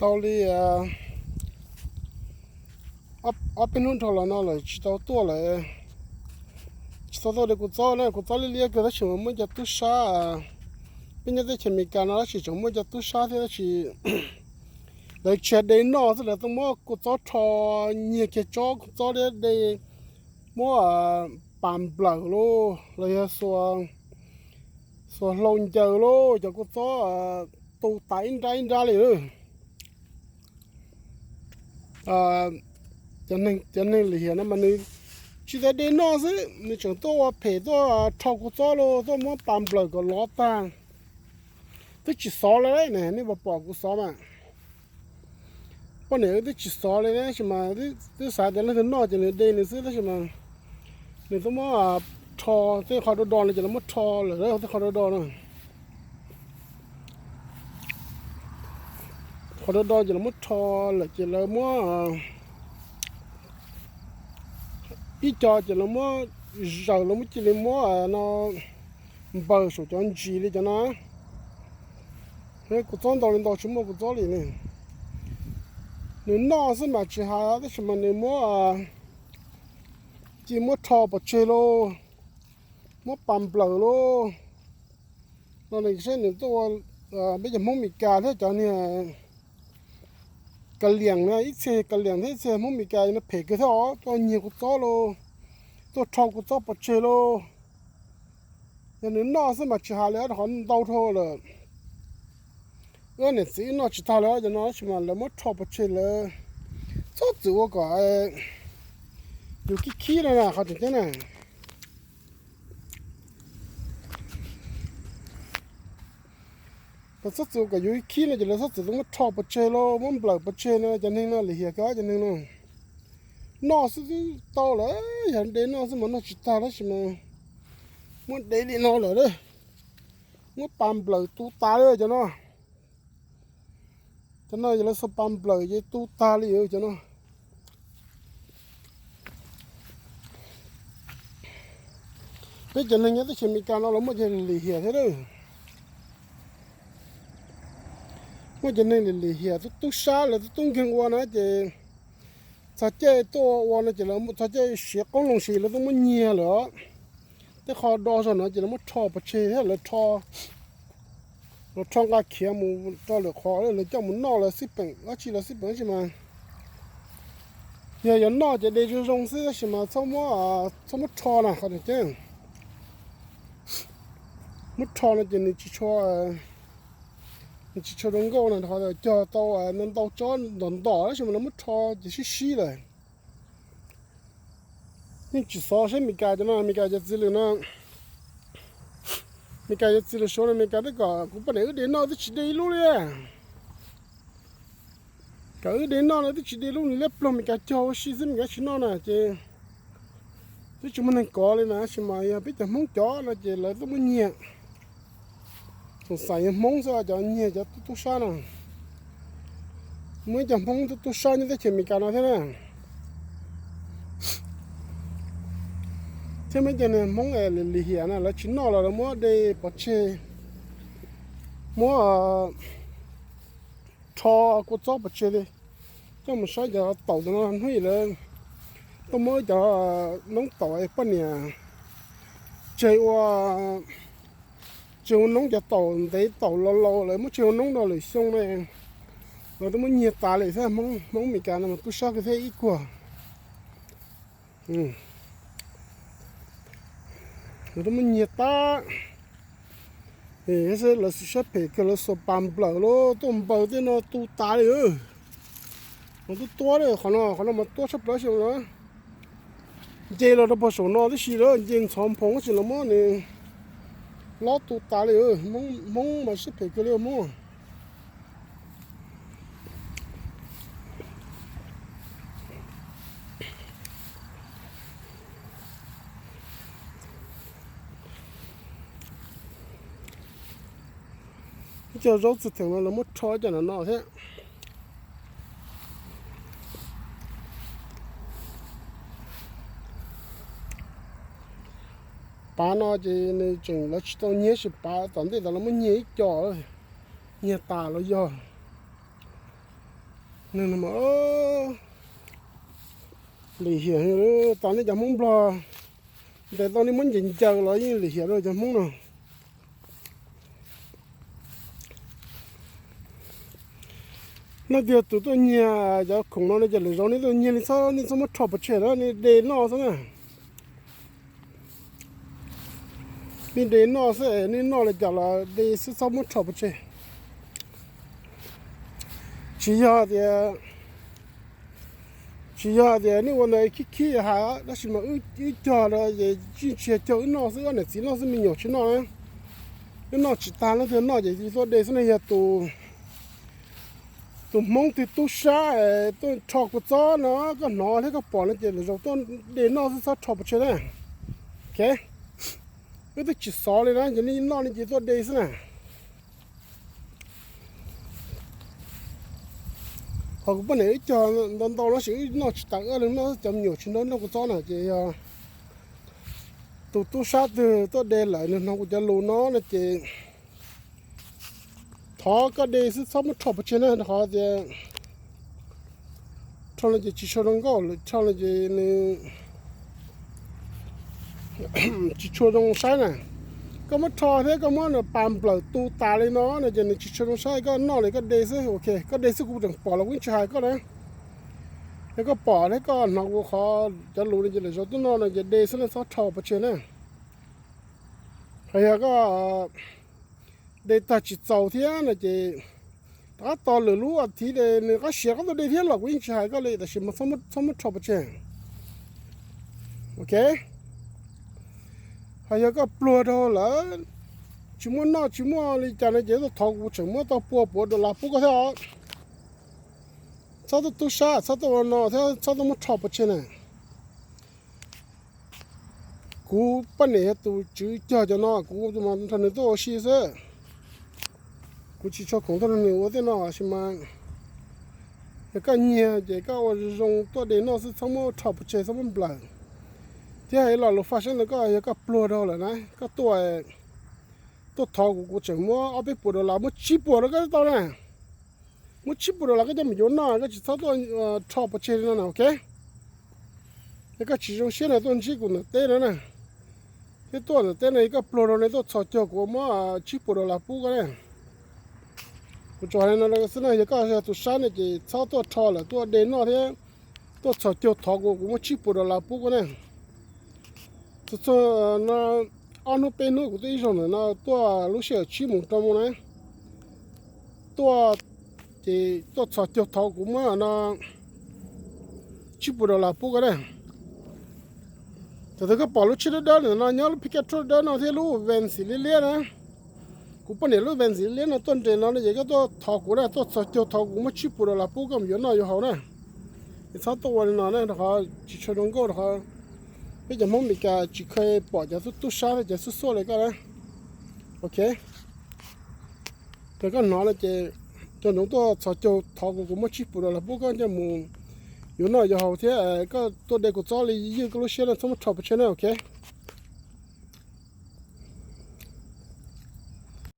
Tau li ob peb hnub dhau los no lawm tsis tau tuaj lawm, tsis tau tuaj de kua txob na, kua txob liab liab kawg tab sis mas muaj cov tub sab, peb nyob teb chaws Amelikas no tab sis tseem muaj cov tub sab thiab tab sis lawv tsis de noj xwb, lawv tuaj muab kua txob rho, nyiag kiag tsob kua txob thiab de, muab pas nplawm lauj los yog xuas hlau ncaws lauj, cov kua txob tu tas ib nrab ib nrab li. Cov neeg lim hiam no mas nws tsis tas de noj xwb, nws tseem tuaj ua phem tuaj rho kua txob lauj, tuaj muab pas nplawm kom lov tag. Twb tsis xov li ne, nej puas pom kuv xov mas? Poj niam wb twb tsis xov li tab sis mas twb xav tias leej twg noj ces nws de nws xwb tab sis mas nws tuaj muab rho tej qhov do do no ces lawv muab rho lawm, tej qhov do do no, qhov do do ces lawv muab rho lawm ces lawv muab ib co ces lawv muab zaws, lawv muab cia li muab no npaws saum cov ntsis li cov no. Kua txob ntau li ntau tsis muaj kua txob li ne. Nws noj xwb mas tsis hais tab sis mas nws muab cia muab rho pov tseg lauj, muab pas nplawm lauj. No nws saib nws tuaj ua peb cov Hmoob Meskas thiab cov niag Ka Liam na, ib txhia Ka Liam thiab ib txhia Hmoob Meskas no phem kawg thiab os, tuaj nyiag kua txob lauj, tuaj rho kua txob pov tseg lauj. Yog nws noj xwb mas tsis hais li, rau qhov ntau dhau lawm. Wb niam txiv wb noj tsis tag li cov no tab sis mas lawv muab rho pov tseg, lawv txhob txwm ua kom yus khib khib no na, qhov tseem ceeb na. Lawv txhob txwm ua kom yus khib no ces lawv txhob txwm tuaj muab rho pov tseg lauj, muab nplawm pov tseg no, cov neeg no lim hiam kawg cov neeg no. Noj xwb twb tau lawm, yog de noj xwb mas noj tsis tag tab sis mas muab de li no lawm, muab pas nplawm tu tas li cov no. Cov no yog lawv xuas pas nplawm ces tu tag li cov no. Peb cov neeg nyob teb chaws Amelikas no los muaj cov lim hiam thiab. Muaj cov neeg lim lim hiam, tub tub sab lawv tub tub nkeeg ua na ces txog caij tuaj ua no ces lawv txog caij siav qoob loo siv lawv tuaj muab nyiag lawm. Tej qho do zog no ces lawv muab rho pov tseg thiab lawv rho, lawv rho nqa khiav mus rau lwm qhov, lawv coj mus noj lawv xij peem dab tsi, lawv xij peem dab tsi mas yog yuav noj ces de zoo zoo xwb tab sis mas txhob muab rho na, qhov tseem ceeb. Muab rho no ces nws tsis tshua, nws tsis tshua zoo nkauj na, qhov cog tau ntau ntau tsob ntom ntom tab sis mas lawv muab rho ces sib sib lawm. Yeej tsis xov saib Meskas cov no, Meskas cov txiv lws no, Meskas cov txiv lws Suav no, Meskas twb kom kuv poj niam wb de noj twb tsis de ib lub li. Kom wb de noj no twb tsis de lub, nws liab ploog, Meskas cog ua si xwb, Meskas tsis noj na ces twb tsis muaj neeg kov li na, tab sis mas yog peb cov Hmoob cov no ces lawv twb muab nyiag. Xoom xaim yog Hmoob xwb cov nyiag cov tub tub sab no. Muaj ib co Hmoob tub tub sab nyob teb chaws Amelikas no thiab na. Thiab muaj ib co niag Hmoob lim hiam na, lawv tsis noj los lawv muab de pov tseg, muab rho kua txob pov tseg li. Coj mus saib cov taum ntawm no, hnub ib lawv tuaj muab cov noob taum poj niam tseg ua, tseg ua noob, cov taum ntev taum laus laus lawv muab tseg ua noob rau lwm xyoo ne. Lawv twb muab nyiag tas li thiab, Hmoob Meskas no mas tub sab kawg thiab ib kuag. Lawv twb muab nyiag tas. Lawv siab phem kawg, lawv xuas pas nplawm lub tuaj npaws tej no tu tas li. Mas tuab tuab li qhov no, qhov no mas tuab tshaj plaws xyoo no. Nce los rau puag saum no tib si lawm, nce ntxhov nphoo tsis los muab nws lob tu tas li. Hmoob mas siab phem kawg li Hmoob. Ib co zaub txwj theem no lawv muab rho ib co no no thiab. Pav no ces nws tseem lawv tsis tau nyiag, tab sis pav tom ntej tod lawv muab nyiag ib co, nyiag tas los yog. Lim hiam, tas nej cov Hmoob Nplog ntes tau nej muab ncaws ncaws los yeej lim hiam rau cov Hmoob no. Nej tias tus tuaj nyiag cov khoom no no ces lwm zaus nej tuaj nyiag nej txhob, nej txhob muab rho pov tseg na, nej de noj xwb na. Nej de noj xwb, nej noj li cas los de xwb, txhob muab rho pov tseg. Tsis yog tias, tsis yog tias nej ua ntawd khib khib hais, tab sis mas wb cog no ces tsis yog cog wb noj xwb, wb niam txiv noj xwb, me nyuam tsis noj na. Wb noj tsis tag, leej twg noj ces tuaj de xwb na. Yog tus, tus Hmoob twg tub sab tuaj rho kua txob no, koj hnov thiab koj pom no ces lwm zaus tuaj de noj xwb, txhob rho pov tseg na. Ok, wb twb tsis xov li na, ces nej noj nej ces tuaj de xwb na. Ho kuv poj niam wb cog ntau ntau no sis wb noj tsis tas, wb leeg noj, cov me nyuam tsis noj, noj kua txob na ces yog tus tub sab twg tuaj de lawm nws hnov kuv cov lus no no ces thov koj de xwb, txhob muab rho pov tseg na, rau qhov tias rho no ces tsis tshua zoo nkauj, rho no ces nws tsis tshua zoo saib na. Koj muab rho thiab koj muab nws pas nplawm tu tas li no no ces nws tsis tshua zoo saib, koj noj li koj de xwb, ok, koj de xwb, kuv tseem pom los kuv yeej tsis hais koj na. Yog koj pom thiab koj hnov kuv qhov cov lus no ces lwm zaus tuaj noj no ces de xwb na, txhob rho pov tseg na. Hos yog koj de tag tsis txaus thiab no ces rov qab tos lwm lub as thiv, nws qab siav qab tuaj de thiab los kuv yeej tsis hais koj li, tab sis mas txhob muab rho pov tseg. Ok, hos yog koj pluag rau lawm, tsis muaj noj tsis muaj li cas no ces tuaj thov kuv tseem muab tau pua puav dollar pub koj thiab os. Txhob tuaj tub sab, txhob tuaj ua no thiab txhob tuaj muab rho pov tseg na. Kuv poj niam yog tus tswv cog cov no, kuv nrog nws tuaj ua si xwb. Kuv tsis tshua khoom tuaj nrog nws ua tej no, tab sis mas yog koj nyiag ces koj ua zoo tuaj de noj xwb, txhob muab rho pov tseg, txhob muab nplawm. Thiab hais los lus faj siab ntawm koj, yog koj pluag rau lawm na, koj tuaj, tuaj thov kuv, kuv tseem muab ob peb puas dollar, muab tsib puas rau koj tau na. Muab tsib puas dollar koj coj mus yuav noj, koj tsis txhob tuaj rho pov tseg li no na, ok. Yog koj tsis zoo siab no tuaj ntsib kuv ntawm teb no na, thiab tuaj ntawm teb no, yog koj pluag rau no tuaj txhos caug kuv muab tsib puas dollar pub koj na. Kuv tsuas hais li no rau koj xwb na, yog koj yog tus sab no ces txhob tuaj rho lawm tuaj de noj thiab tuaj txhos caug thov kuv, kuv muab tsib puas dollar pub koj na. Txhua txhua no, ob hnub peb hnub kuv tuaj ib zaug ntawm no, tuaj lub sij hawm tsib moos rau moos na, tuaj, ces tuaj txhos caug thov kuv muab no tsib puas dollar pub koj na. Thaum twg koj pom lub tsheb dawb dawb ntawm no, nyob lub pickup truck dawb no thiab lub van xim liab liab na, kuv poj niam lub van xim liab liab no tuaj nres no no ces koj tuaj thov kuv na, tuaj txhos caug thov kuv muab tsib puas dollar pub koj mus yuav noj yuav haus na. Es txhob tuaj ua li no na, rau qhov tsis tshua zoo nkauj, rau qhov peb cov Hmoob Meskas tsis kheev pom cov tub sab thiab cov xuaj xuaj li koj na. Ok, yog koj hnov no ces nco ntsoov tuaj txhos caug thov kuv, kuv muab tsib puas dollar pub koj coj mus yuav noj yuav haus thiab koj tuaj de kuv txob li ywj koj lub siab no, txhob muab rho pov tseg na, ok.